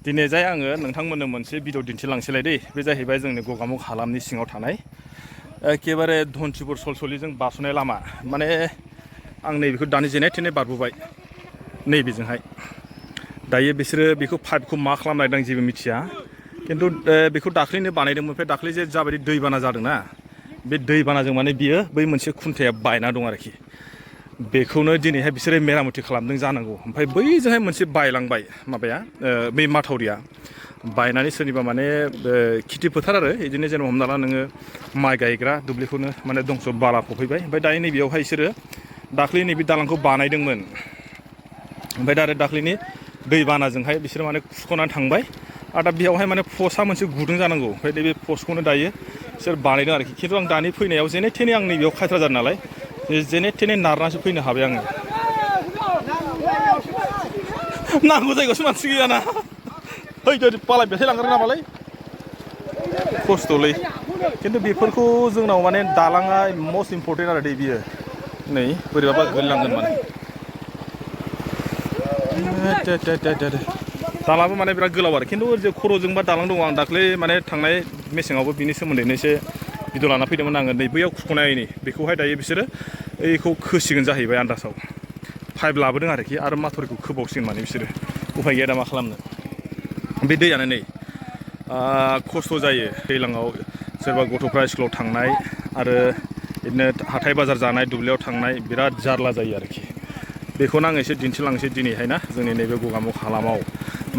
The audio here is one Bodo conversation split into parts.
दिनै जाय आङो नोंथांमोननो मोनसे भिडिअ दिन्थिलांसैलाय दै बे जाहैबाय जोंनि गगामुग हालामनि सिङाव थानाय एखेबारे धनसिपुर सलसलिजों बारस'नाय लामा माने आं नैबेखौ दानि जेने थेने बारबोबाय नैबेजोंहाय दायो बिसोरो बेखौ पाइपखौ मा खालामनायदों आं जेबो मिथिया खिन्थु बेखौ दाख्लैनो बानायदोंमोन ओमफ्राय दाख्लै जे जाबायदि दैबाना जादोंना बे दैबानाजों माने बियो बै मोनसे खुन्थाया बायना दं आरोखि बेखौनो दिनैहाय बिसोरो मेरामति खालामदों जानांगौ ओमफ्राय बैजोंहाय मोनसे बायलांबाय माबाया बै माथावरिया बायनानै सोरनिबा माने खेथि फोथार आरो बिदिनो जेनेबा हमना ला नोङो माइ गायग्रा दुब्लिखौनो माने दंस' बाला फबहैबाय ओमफ्राय दायो नैबेयावहाय बिसोरो दाख्लै नैबे दालांखौ बानायदोंमोन ओमफ्राय दा आरो दाख्लैनि दैबानाजोंहाय बिसोरो माने खुरख'नानै थांबाय आरो दा बेयावहाय माने पस्टआ मोनसे गुदुं जानांगौ ओमफ्राय नैबे पस्टखौनो दायो बिसोर बानायदों आरोखि खिन्थु आं दानि फैनायाव जेने थेने आं नैबेयाव खायथ्रा जादों नालाय जेने थेने नारनासो फैनो हाबाय आङो नांगौ जायगायावसो मानसि गैयाना हैद पालाय बेथाय लांग्रा नामालै खस्थ'लै खिन्थु बेफोरखौ जोंनाव माने दालाङा मस्ट इम्परटेन्ट आरो दै बियो नै बोरैबाबा गोलैलांगोन माने दालाङाबो माने बिराद गोलाव आरो खिन्थु ओरैजे खर'जोंबा दालां दङ आं दाख्लै माने थांनाय मेसेङावबो बिनि सोमोन्दैनो एसे भिडिअ लाना फैदोंमोन आङो नै बैयाव खुख'नायनि बेखौहाय दायो बिसोरो ओइखौ खोसिगोन जाहैबाय आन्दासाव पाइप लाबोदों आरोखि आरो माथरिखौ खोबावसिगोन माने बिसोरो उफाय गैया दा मा खालामनो बे दैयानो नै खस्थ' जायो दैज्लाङाव सोरबा गथ'फ्रा स्कुलाव थांनाय आरो बिदिनो हाथाय बाजार जानाय दुब्लियाव थांनाय बिराद जारला जायो आरोखि बेखौनो आं एसे दिन्थिलांसै दिनैहाय ना जोंनि नैबे गगामुग हालामाव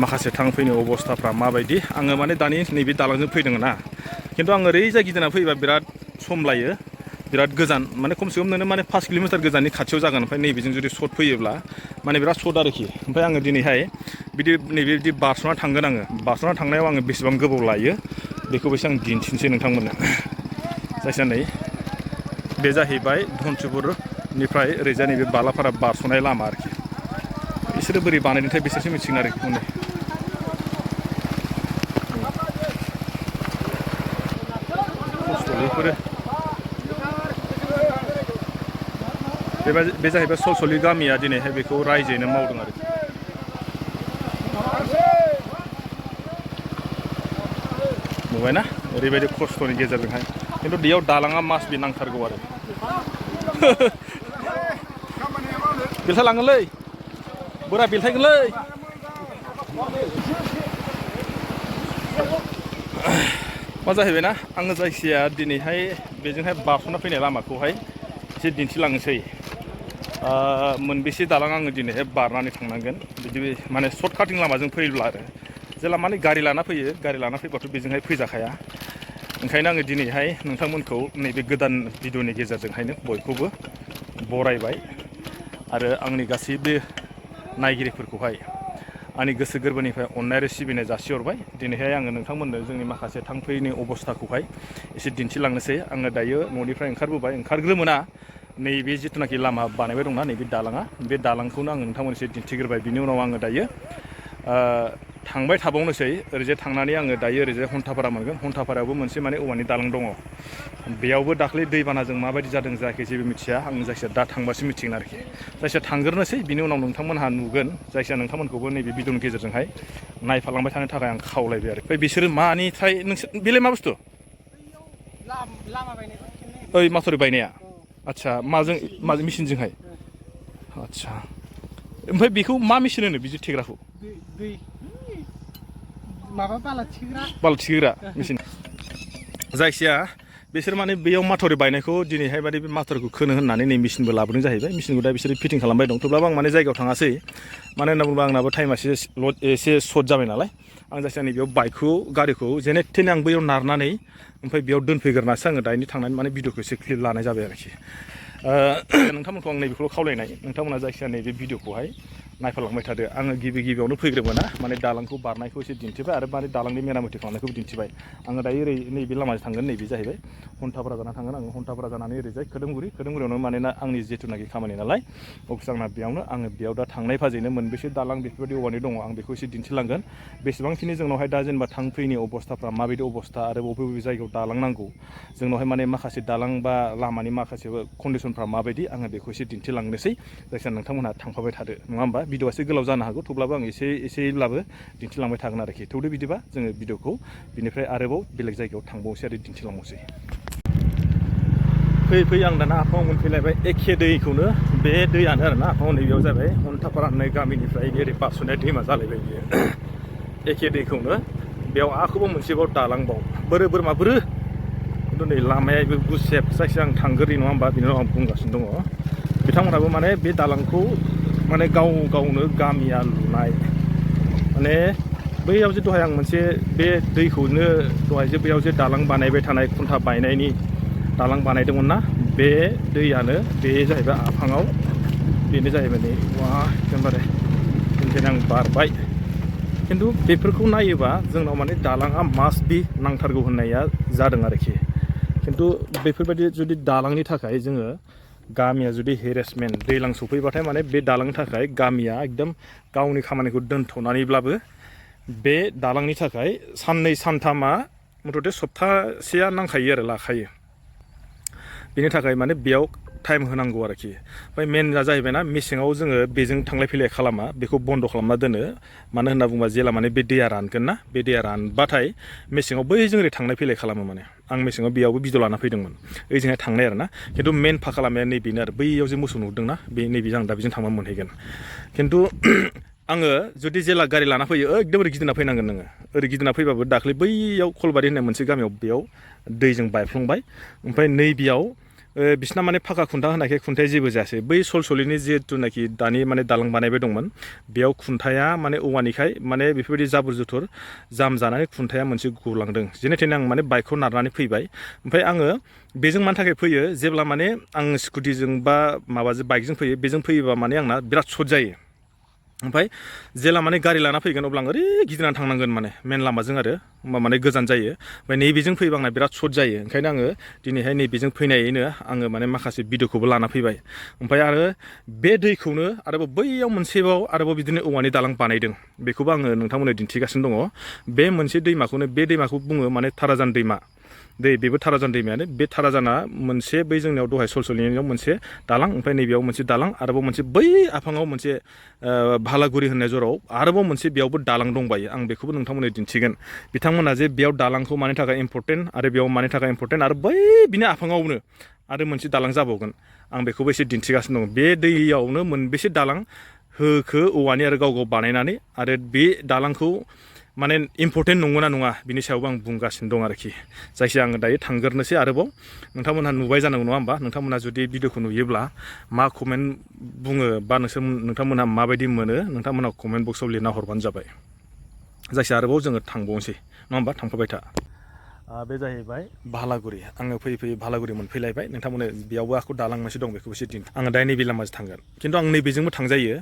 माखासे थांफैनाय अबस्थाफ्रा माबायदि आङो माने दानि नैबे दालांजों फैदों ना खिन्थु आं ओरैजाय गिदिंना फैबा बिराद सम लायो बिराद गोजान माने खमसे खम नोङो माने 5 किल'मिटार गोजाननि खाथियाव जागोन ओमफ्राय नैबेजों जुदि सर्ट फैयोब्ला माने बिराद सर्ट आरोखि ओमफ्राय आङो दिनैहाय बिदि नैबे बिदि बारस'ना थांगोन आङो बारस'ना थांनायाव आङो बेसेबां गोबाव लायो बेखौबोसो आं दिन्थिनोसै नोंथांमोननो जायखिया नै बे जाहैबाय धनसिपुरनिफ्राय ओरैजाय नैबे बालाफारा बारस'नाय लामा आरोखि बिसोरो बोरै बानायदोंथाय बिसोरसो मिथिगोन आरोखि हनै खस्थ' बेफोरो बे जाहैबाय सलसलि गामिया दिनैहाय बेखौ रायजोयैनो मावदों आरोखि नुबायना ओरैबायदि खस्थ'नि गेजेरजोंहाय खिन्थु बेयाव दालाङा मास बि नांथारगौ आरो बेलथाय लाङोलै बोरा बेलथायगोनलै मा जाहैबायना आङो जायखिजाया दिनैहाय बेजोंहाय बारस'ना फैनाय लामाखौहाय एसे दिन्थिलांनोसै मोनबेसे दालां आङो दिनैहाय बारनानै थांनांगोन बिदि माने सर्ट काटिं लामाजों फैयोब्ला आरो जेला माने गारि लाना फैबाथ' बेजोंहाय फैजाखाया ओंखायनो आङो दिनैहाय नोंथांमोनखौ नैबे गोदान भिडिअनि गेजेरजोंहायनो बयखौबो बरायबाय आरो आंनि गासैबो नायगिरिफोरखौहाय आंनि गोसो गोरबोनिफ्राय अननाय आरो सिबिनाय जासिहरबाय दिनैहाय आङो नोंथांमोननो जोंनि माखासे थांफैनि अबस्थाखौहाय एसे दिन्थिलांनोसै आङो दायो न'निफ्राय ओंखारग्रोमोना नैबे जिथुनाखि लामा बानायबाय दंना नैबे दालाङा बे दालांखौनो आङो नोंथांमोन एसे दिन्थिग्रोबाय बिनि उनाव आङो दायो थांबाय थाबावनोसै ओरैजाय थांनानै आङो दायो ओरैजाय हन्थापारा मोनगोन हन्थापारायावबो मोनसे माने औवानि दालां दङ बेयावबो दाख्लै दैबानाजों माबायदि जादों जायाखै जेबो मिथिया आं जायखिया दा थांबासो मिथिगोन आरोखि जायखिया थांग्रोनोसै बिनि उनाव नोंथांमोनहा नुगोन जायखिया नोंथांमोनखौबो नैबे भिडिअनि गेजेरजोंहाय नायफालांबाय थानो थाखाय आं खावलायबाय आरो ओमफ्राय बिसोरो मानिफ्राय नोंसोर बेलाय मा बुस्थु ओइ माथावरि बायनाया आदसा माजों मेचिनजोंहाय आदसा ओमफ्राय बेखौ मा मेचिन होनो बिदि थेग्राखौ माबा बाला थिखोग्रा मेचिन जायखिया बिसोर माने बेयाव माथावरि बायनायखौ दिनैहाय माने बे माथावरिखौ खोनो होननानै नै मेचिनबो लाबोदों जाहैबाय मेचिनखौ दा बिसोरो फिटिं खालामबाय दं थेवब्लाबो आं माने जायगायाव थाङासै मानो होनना बुङोबा आंनाबो टाइमा एसे सर्ट जाबाय नालाय आं जायखिया नैबेयाव गारिखौ जेने थेने आं बैयाव नारनानै ओमफ्राय बेयाव दोनफैग्रोनासो आङो दानि थांनानै माने भिडिअखौ एसे क्लिप लानाय जाबाय आरोखि नोंथांमोनखौ आं नैबेखौल' खावलायनाय नोंथांमोना जायखिया नैबे भिडिअखौहाय नायफालांबाय थादो आङो गिबियावनो फैग्रोमोना माने दालांखौ बारनायखौ एसे दिन्थिबाय आरो माने दालांनि मेरामति खालामनायखौबो दिन्थिबाय आङो दायो ओरै नैबे लामाजों थांगोन नैबे जाहैबाय हन्थापारा जाना थांगोन आङो हन्थापारा जानानै ओरैजाय खोदोमगुरियावनो मानोना आंनि जिथुनाखि खामानि नालाय अफिस आंना बेयावनो आङो बेयाव दा थांनाय फाजैनो मोनबेसे दालां बेफोरबायदि औवानि दङ आं बेखौ एसे दिन्थिलांगोन बेसेबांखिनि जोंनावहाय दा जेनेबा थांफैनि अबस्थाफ्रा माबायदि अबस्था आरो बबे जायगायाव दालां नांगौ जोंनावहाय माने माखासे दालां बा लामानि माखासे कन्डिसनफ्रा माबायदि आङो बेखौ एसे दिन्थिलांनोसै जायखिया नोंथांमोनहा थांफाबाय थादो नङा होमबा भिडिअआ एसे गोलाव जानो हागौ थेवब्लाबो आं एसेब्लाबो दिन्थिलांबाय थागोन आरोखि थौदो बिदिबा जोङो भिडिअखौ बिनिफ्राय आरोबाव बेलेग जायगायाव थांबावनोसै आरो दिन्थिलांबावनोसै फैयै आं दाना आफाङाव मोनफैलायबाय एखे दैखौनो बे दैयानो आरोना आफाङाव नैबेयाव जाबाय हन्थापारा होननाय गामिनिफ्राय ओरै बारस'नाय दैमा जालायबाय बियो एखे दैखौनो बेयाव आखौबो मोनसेबाव दालांबाव बोरो खिन्थु नै लामाया गुसेब जायखिया आं थांगोरनि नङा होमबा बिनि उनाव आं बुंगासिनो दङ बिथांमोनहाबो माने बे दालांखौ माने गावनो गामिया लुनाय माने बैयाव जे दहाय आं मोनसे बे दैखौनो दहाय जे बैयाव जे दालां बानायबाय थानाय खुन्था बायनायनि दालां बानायदोंमोन ना बे दैयानो बे जाहैबाय आफाङाव बेनो जाहैबाय नै वा एकदमबारे ओंखायनो आं बारबाय खिन्थु बेफोरखौ नायोबा जोंनाव माने दालाङा मास्ट बि नांथारगौ होननाया जादों आरोखि खिन्थु बेफोरबायदि जुदि दालांनि थाखाय जोङो गामिया जुदि हेरेसमेन्ट दैज्लां सफैबाथाय माने बे दालांनि थाखाय गामिया एकदम गावनि खामानिखौ दोनथ'नानैब्लाबो बे दालांनि थाखाय साननै सानथामा मथथे सप्तासेया नांखायो आरो लाखायो बेनि थाखाय माने बेयाव टाइम होनांगौ आरोखि ओमफ्राय मेनआ जाहैबायना मेसेङाव जोङो बेजों थांलाय फैलाय खालामा बेखौ बन्द' खालामना दोनो मानो होनना बुङोबा जेला माने बे दैया रानगोन ना बे दैया रानबाथाय मेसेङाव बैजों ओरै थांलाय फैलाय खालामो माने आं मेसेङाव बेयावबो भिडिअ लाना फैदोंमोन ओइजोंहाय थांनाय आरो ना खिन्थु मेन फाखा लामाया नैबेनो आरो बैयाव जे मोसौ नुदोंना बे नैबे आं दा बेजों थांबा मोनहैगोन खिन्थु आङो जुदि जेला गारि लाना फैयो एकदम ओरै गिदिंना फैनांगोन नोङो ओरै गिदिंना फैबाबो दाख्लै बैयाव खलबारि होननाय मोनसे गामियाव बेयाव दैजों बायफ्लंबाय ओमफ्राय नैबेयाव बिसिना माने फाखा खुन्था होनायखाय खुन्थाया जेबो जायासै बै सलसलिनि जिहेथुनाखि दानि माने दालां बानायबाय दंमोन बेयाव खुन्थाया माने औवानिखाय माने बेफोरबायदि जाबोर जुथुर जाम जानानै खुन्थाया मोनसे गुलांदों जेने थेने आं माने बाइकखौ नारनानै फैबाय ओमफ्राय आङो बेजों मानि थाखाय फैयो जेब्ला माने आं स्कुटिजों बा माबाजों बाइकजों फैयो बेजों फैयोबा माने आंना बिराद सर्ट जायो ओमफ्राय जेला माने गारि लाना फैगोन अब्ला आं ओरै गिदिंनानै थांनांगोन माने मेन लामाजों आरो होमबा माने गोजान जायो ओमफ्राय नैबेजों फैबा आंना बिराद सर्ट जायो ओंखायनो आङो दिनैहाय नैबेजों फैनायैनो आङो माने माखासे भिडिअखौबो लाना फैबाय ओमफ्राय आरो बे दैखौनो आरोबाव बैयाव मोनसेबाव आरोबाव बिदिनो औवानि दालां बानायदों बेखौबो आङो नोंथांमोननो दिन्थिगासिनो दङ बे मोनसे दैमाखौनो बे दैमाखौ बुङो माने थाराजान दैमा बेबो थाराजान दैमायानो बे थाराजाना मोनसे बै जोंनियाव दहाय सलसलिनियाव मोनसे दालां ओमफ्राय नैबेयाव मोनसे दालां आरोबाव मोनसे बै आफाङाव मोनसे भालागुरि होननाय जराव आरोबाव मोनसे बेयावबो दालां दंबायो आं बेखौबो नोंथांमोननो दिन्थिगोन बिथांमोना जे बेयाव दालांखौ मानि थाखाय इम्परटेन्ट आरो बेयाव मानि थाखाय इम्परटेन्ट आरो बै बिनि आफाङावनो आरो मोनसे दालां जाबावगोन आं बेखौबो एसे दिन्थिगासिनो दं बे दैयावनो मोनबेसे दालां होखो औवानि आरो गाव बानायनानै आरो बे दालांखौ माने इम्परटेन्ट नंगौना नङा बिनि सायावबो आं बुंगासिनो दं आरोखि जायखिया आङो दायो थांगोरनोसै आरोबाव नोंथांमोनहा नुबाय जानांगौ नङा होमबा नोंथांमोनहा जुदि भिडिअखौ नुयोब्ला मा कमेन्ट बुङो बा नोंथांमोनहा माबायदि मोनो नोंथांमोनहा कमेन्ट बक्सआव लिरना हरबानो जाबाय जायखिया आरोबाव जोङो थांबावनोसै नङा होमबा थांफाबाय था बे जाहैबाय भालागुरि आङो फैयै भालागुरि मोनफैलायबाय नोंथांमोननो बेयावबो आखौ दालां मोनसे दं बेखौबो एसे दिन्थि आङो दायो नैबे लामाजों थांगोन खिन्थु आं नैबेजोंबो थांजायो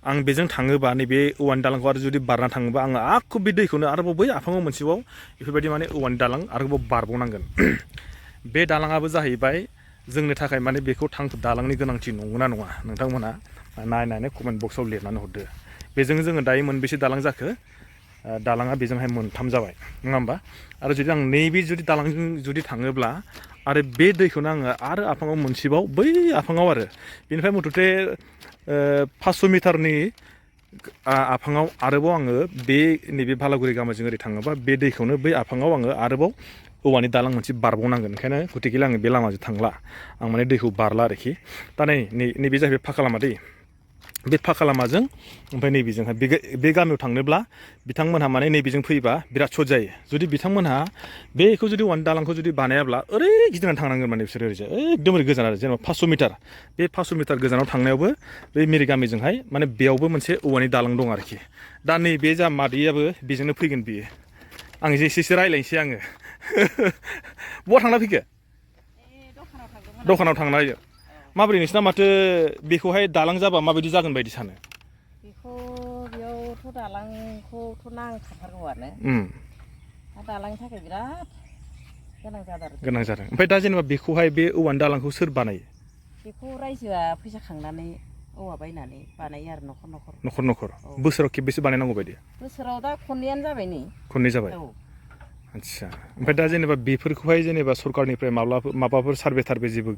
आं बेजों थाङोबा नैबे औवानि दालांखौ आरो जुदि बारना थाङोबा आङो आखौ बे दैखौनो आरोबाव बै आफाङाव मोनसेबाव बेफोरबायदि माने औवानि दालां आरोबाव बारबावनांगोन बे दालाङाबो जाहैबाय जोंनि थाखाय माने बेखौ दालांनि गोनांथि नंगौना नङा नोंथांमोनहा नायनानै कमेन्ट बक्सआव लिरनानै हरदो बेजों जोङो दायो मोनबेसे दालां जाखो दालाङा बेजोंहाय मोनथाम जाबाय नङा होमबा आरो जुदि आं नैबे जुदि दालांजों जुदि थाङोब्ला आरो बे दैखौनो आङो आरो आफाङाव मोनसेबाव बै आफाङाव आरो बेनिफ्राय मथथे 500 मिटारनि आफाङाव आरोबाव आङो बे नैबे भालागुरि गामाजों ओरै थाङोबा बे दैखौनो बै आफाङाव आङो आरोबाव औवानि दालां मोनसे बारबावनांगोन ओंखायनो गथिखेला आङो बे लामाजों थांला आं माने दैखौ बारला आरोखि दा नैबे जाहैबाय फाखा लामा दै बे फाखा लामाजों ओमफ्राय नैबेजोंहाय बे गामियाव थांनोब्ला बिथांमोनहा माने नैबेजों फैयोबा बिराद सर्ट जायो जुदि बिथांमोनहा बेखौ जुदि औवानि दालांखौ जुदि बानायाब्ला ओरै गिदिंनानै थांनांगोन माने बिसोरो ओरैजाय एकदम ओरै गोजान आरो जेनेबा 500 मिटार बे 500 मिटार गोजानाव थांनायावबो बे मेरि गामिजोंहाय माने बेयावबो मोनसे औवानि दालां दं आरोखि दा नैबे जा मादैयाबो बेजोंनो फैगोन बियो आं एसे रायज्लायनोसै आङो बहा थांना फैखो दखानाव थांना होयो माबोरै नोंसिना माथो बेखौहाय दालां जाबा माबायदि जागोन बायदि सानो बेखौ बेयावथ' दालांखौथ' नांखाथारगौआनो दा दालांनि थाखाय बिराद गोनां जादों ओमफ्राय दा जेनेबा बेखौहाय बे औवानि दालांखौ सोर बानायो बेखौ रायजोआ फैसा खांनानै औवा बायनानै बानायो आरो न'खर बोसोराव खेबबेसे बानायनांगौ बायदि बोसोराव दा खननैयानो जाबाय नै खननै जाबाय आदसा ओमफ्राय दा जेनेबा बेफोरखौहाय जेनेबा सरकारनिफ्राय माबाफोर सार्भे जेबो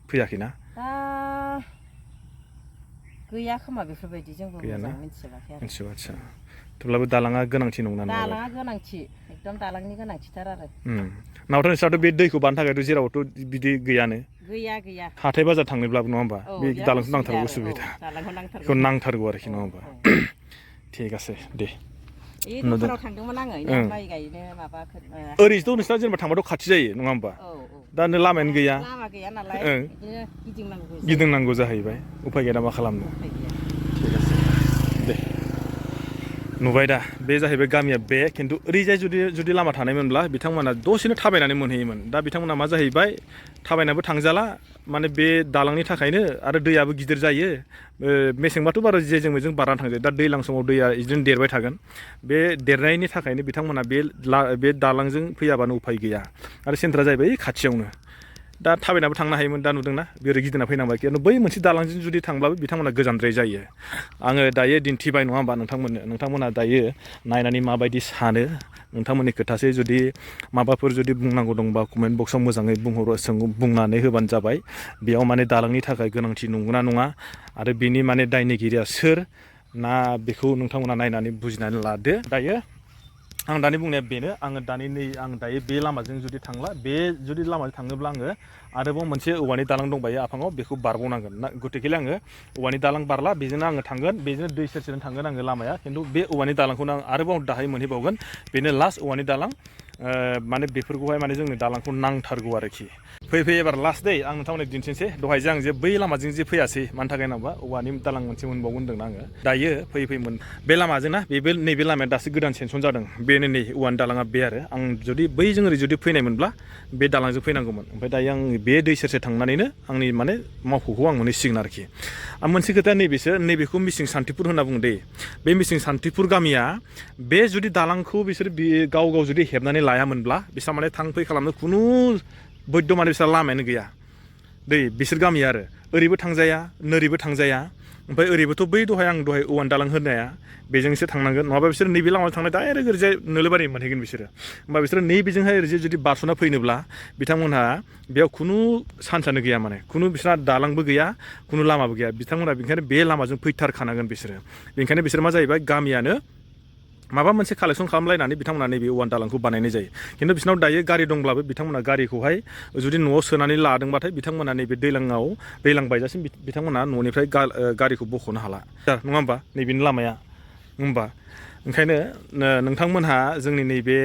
फैयाखैना दा गैया खोमा बेफोरबायदि जोंबो गैयाना? मोजां मिथिजोबाखै आरो मिथिबाय आदसा थेवब्लाबो दालाङा गोनांथि नंना नङा दालाङा गोनांथि एकदम दालांनि गोनांथिथार आरो नावथ' नोंस्राथ' बे दैखौ बारनो थाखायथ' जेरावथ' बिदि गैयानो गैया हाथाय बाजार थांनोब्लाबो नङा होमबा बे बिराद दालांखौ नांथारगौ आरो उसुबिदा दालांखौ बेखौ नांथारगौ आरोखि नङा होमबा थिग আছে दे बे दखानाव थांदोंमोन आङो माइ गायनो माबा ओरैनोथ' नोंसिना जेनेबा थांबाथ' खाथि जायो नङा होमबा दा नों लामायानो गैया लामा गैया नालाय बिदिनो गिदिंनांगौ जाहैबाय उफाय गैया मा खालामनो थिग আছে दे नुबाय दा बे जाहैबाय गामिया बे खिन्थु ओरैजाय जुदि लामा थानायमोनब्ला बिथांमोना दसेनो थाबायनानै मोनहैयोमोन दा बिथांमोना मा जाहैबाय थाबायनाबो थांजाला माने बे दालांनि थाखायनो आरो दैयाबो गिदिर जायो मेसेंबाथ' बारा जेजों मेजों बारनानै थांजायो दा दैज्लां समाव दैया बिदिनो देरबाय थागोन बे देरनायनि थाखायनो बिथांमोना बे दालांजों फैयाबानो उफाय गैया आरो सेन्टारा जाहैबाय खाथियावनो दा थाबायनाबो थांनो हायोमोन दा नुदोंना बेरै गिदिंना फैनांबाय खिन्थु बै मोनसे दालांजों जुदि थांब्लाबो बिथांमोना गोजानद्राय जायो आङो दायो दिन्थिबाय नङा होमबा नोंथांमोना दायो नायनानै माबायदि सानो नोंथांमोननि खोथासै जुदि माबाफोर जुदि बुंनांगौ दंबा कमेन्ट बक्सआव मोजाङै बुंनानै होबानो जाबाय बेयाव माने दालांनि थाखाय गोनांथि नंगौना नङा आरो बिनि माने दायनिगिरिया सोर ना बेखौ नोंथांमोना नायनानै बुजिनानै लादो दायो आं दानि बुंनाया बेनो आं दायो बे लामाजों जुदि थांला बे जुदि लामाजों थाङोब्ला आङो आरोबाव मोनसे औवानि दालां दंबायो आफाङाव बेखौ बारबावनांगोन गथिखेले आङो औवानि दालां बारला बेजोंनो आङो थांगोन बेजोंनो दै सेरसेजों थांगोन आङो लामाया खिन्थु बे औवानि दालांखौनो आं आरोबाव दाहाय मोनहैबावगोन बेनो लास्ट औवानि दालां माने बेफोरखौहाय माने जोंनो दालांखौ नांथारगौ आरोखि फैयै एबार लास्ट दै आं नोंथांमोननो दिन्थिनोसै दहायजे आं जे बै लामाजों जे फैयासै मानि थाखाय होनबा औवानि दालां मोनसे मोनबावगोन होनदोंना आङो दायो फैयै बे लामाजों ना नैबे लामाया दासो गोदान सेनसन जादों बेनो नै औवानि दालाङा बे आरो आं जुदि बैजों ओरै जुदि फैनायमोनब्ला बे दालांजों फैनांगौमोन ओमफ्राय दायो आं बे दै सेरसे थांनानैनो आंनि माने मावख'खौ आं मोनहैसिगोन आरोखि आं मोनसे खोथाया नैबेखौ मिसिं सान्तिपुर होनना बुङो दे बे मिसिं सान्तिपुर गामिया बे जुदि दालांखौ बिसोर गाव जुदि हेबनानै लायामोनब्ला बिस्रा माने थांफै खालामनो खुनु बैध' माने बिस्रा लामायानो गैया दै बिसोर गामिया आरो ओरैबो थांजाया नोरैबो थांजाया ओमफ्राय ओरैबोथ' बै आं दहाय औवानि दालां होनाया बेजोंसो थांनांगोन नङाबा बिसोर नैबे लामाजों थांनाय डाइरेक्ट ओरैजाय नोलोबारि मोनहैगोन बिसोरो होमबा बिसोरो नैबेजोंहाय ओरैजाय जुदि बारस'ना फैनोब्ला बिथांमोनहा बेयाव खुनु चान्सआनो गैया माने खुनु बिसोरना दालांबो गैया खुनु लामाबो गैया बिथांमोनहा बेनिखायनो बे लामाजों फैथारखानांगोन बिसोरो बेनिखायनो बिसोर मा जाहैबाय गामियानो माबा मोनसे कालेक्सन खालामलायनानै बिथांमोना नैबे औवानि दालांखौ बानायनाय जायो खिन्थु बिसोरनाव दायो गारि दंब्लाबो बिथांमोना गारिखौहाय जुदि न'आव सोनानै लादोंबाथाय बिथांमोना नैबे दैज्लां बायजासिम बिथांमोना न'निफ्राय गारिखौ बख'नो हाला नङा होमबा नैबेनि लामाया होमबा ओंखायनो नोंथांमोनहा जोंनि नैबे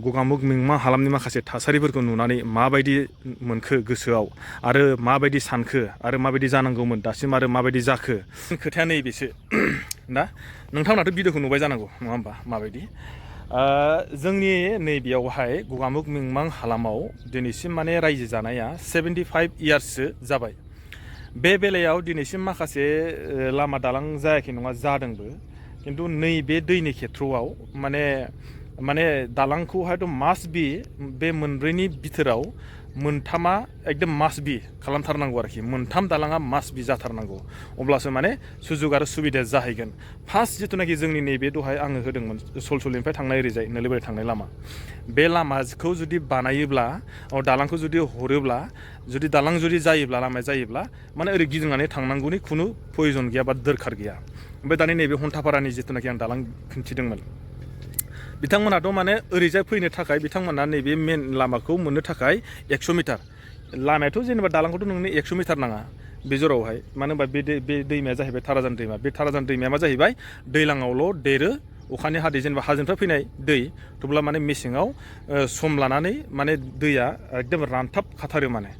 गगामुग मिमां हालामनि माखासे थासारिफोरखौ नुनानै माबायदि मोनखो गोसोआव आरो माबायदि सानखो आरो माबायदि जानांगौमोन दासिम आरो माबायदि जाखो खोथाया नैबेसो दा नोंथांमोनाथ' भिडिअखौ नुबाय जानांगौ नङा होमबा माबायदि जोंनि नैबेयावहाय गगामुग मिमां हालामाव दिनैसिम माने रायजो जानाया 75 इयार्ससो जाबाय बे बेलायाव दिनैसिम माखासे लामा दालां जायाखै नङा जादोंबो खिन्थु नैबे दैनि खेथ्रआव माने दालांखौहायथ' मास्ट बि बे मोनब्रैनि बिथोराव मोनथामा एकदम मास्ट बि खालामथारनांगौ आरोखि मोनथाम दालाङा मास्ट बि जाथारनांगौ अब्लासो माने सुजुग आरो सुबिदाया जाहैगोन फार्स्ट जिथुनाखि जोंनि नैबे दहाय आङो होदोंमोन सलसलिनिफ्राय थांनाय ओरैजाय नोलोबारि थांनाय लामा बे लामाखौ जुदि बानायोब्ला दालांखौ जुदि हरोब्ला जुदि दालां जुदि जायोब्ला लामाया जायोब्ला माने ओरै गिदिंनानै थांनांगौनि खुनु प्रयजन गैया बा दरखार गैया ओमफ्राय दानि नैबे हन्थापारानि जिथुनाखि आं दालां खिन्थिदोंमोन बिथांमोनाथ' माने ओरैजाय फैनो थाखाय बिथांमोना नैबे मेन लामाखौ मोननो थाखाय 100 मिटार लामायाथ' जेनेबा दालांखौथ' नोंनो 100 मिटार नाङा बे जरावहाय मानो होनबा बे दैमाया जाहैबाय थाराजान दैमा बे थाराजान दैमाया मा जाहैबाय दैज्लाङावल' देरो अखानि हादै जेनेबा हाजोनिफ्राय फैनाय दै थेवब्ला माने मेसेङाव सम लानानै माने दैया एकदम रानथाब खाथारो माने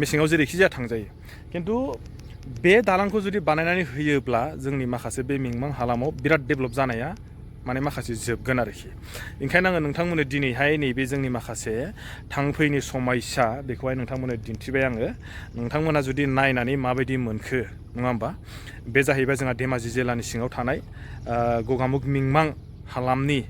मेसेङाव जेरैखि जाया थांजायो खिन्थु बे दालांखौ जुदि बानायनानै होयोब्ला जोंनि माखासे बे मिमां हालामाव बिराद डेभेलप जानाया माने माखासे जोबगोन आरोखि ओंखायनो आङो नोंथांमोननो दिनैहाय नैबे जोंनि माखासे थांफैनि समयसा बेखौहाय नोंथांमोननो दिन्थिबाय आङो नोंथांमोना जुदि नायनानै माबायदि मोनखो नङा होमबा बे जाहैबाय जोंहा धेमाजि जिल्लानि सिङाव थानाय गगामुग मिमां हालामनि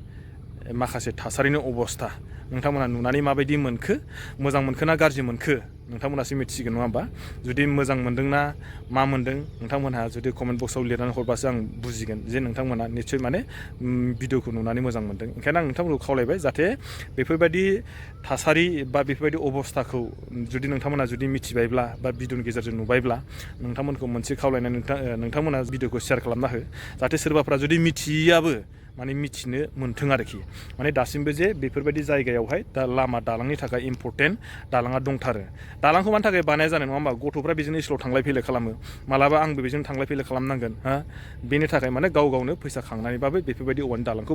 माखासे थासारिनि अबस्था नोंथांमोना नुनानै माबायदि मोनखो मोजां मोनखो ना गाज्रि मोनखो नोंथांमोनासो मिथिसिगोन नङा होमबा जुदि मोजां मोनदोंना मा मोनदों नोंथांमोनहा जुदि कमेन्ट बक्सआव लिरनानै हरबासो आं बुजिगोन जे नोंथांमोना निस्सय माने भिडिअखौ नुनानै मोजां मोनदों ओंखायनो आं नोंथांमोनखौ खावलायबाय जाहाथे बेफोरबायदि थासारि बा बेफोरबायदि अबस्थाखौ जुदि नोंथांमोना जुदि मिथिबायब्ला बा भिडिअनि गेजेरजों नुबायब्ला नोंथांमोनखौ मोनसे खावलायनाय नोंथांमोना भिडिअखौ शेयार खालामना हो जाहाथे सोरबाफ्रा जुदि मिथियाबो माने मिथिनो मोन्थों आरोखि माने दासिमबो जे बेफोरबायदि जायगायावहाय दा लामा दालांनि थाखाय इम्परटेन्ट दालाङा दंथारो दालांखौ मानि थाखाय बानाया जानाय नङा होमबा गथ'फ्रा बेजोंनो स्कुलाव थांलाय फैलाय खालामो मालाबा आंबो बेजों थांलाय फैलाय खालामनांगोन हा बेनि थाखाय माने गाव गावनो फैसा खांनानैबाबो बेफोरबायदि औवानि दालांखौ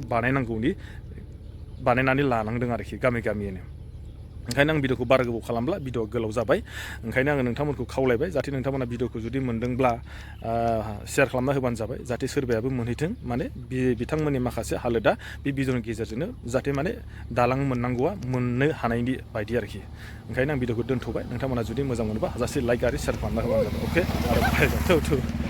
बानायनानै लानांदों आरोखि गामि गामियैनो ओंखायनो आं भिडिअखौ बारा गोबाव खालामला भिडिअआ गोलाव जाबाय ओंखायनो आङो नोंथांमोनखौ खावलायबाय जाहाथे नोंथांमोना भिडिअखौ जुदि मोनदोंब्ला शेयार खालामना होबानो जाबाय जाहाथे सोरबायाबो मोनहैथों माने बिथांमोननि माखासे हालोदा बे भिडिअनि गेजेरजोंनो जाहाथे माने दालां मोननांगौआ मोननो हानायनि बायदि आरोखि ओंखायनो आं भिडिअखौ दोनथ'बाय नोंथांमोना जुदि मोजां मोनोबा हाजासे लाइक आरो शेयार खालामना होबानो जाबाय अके आरो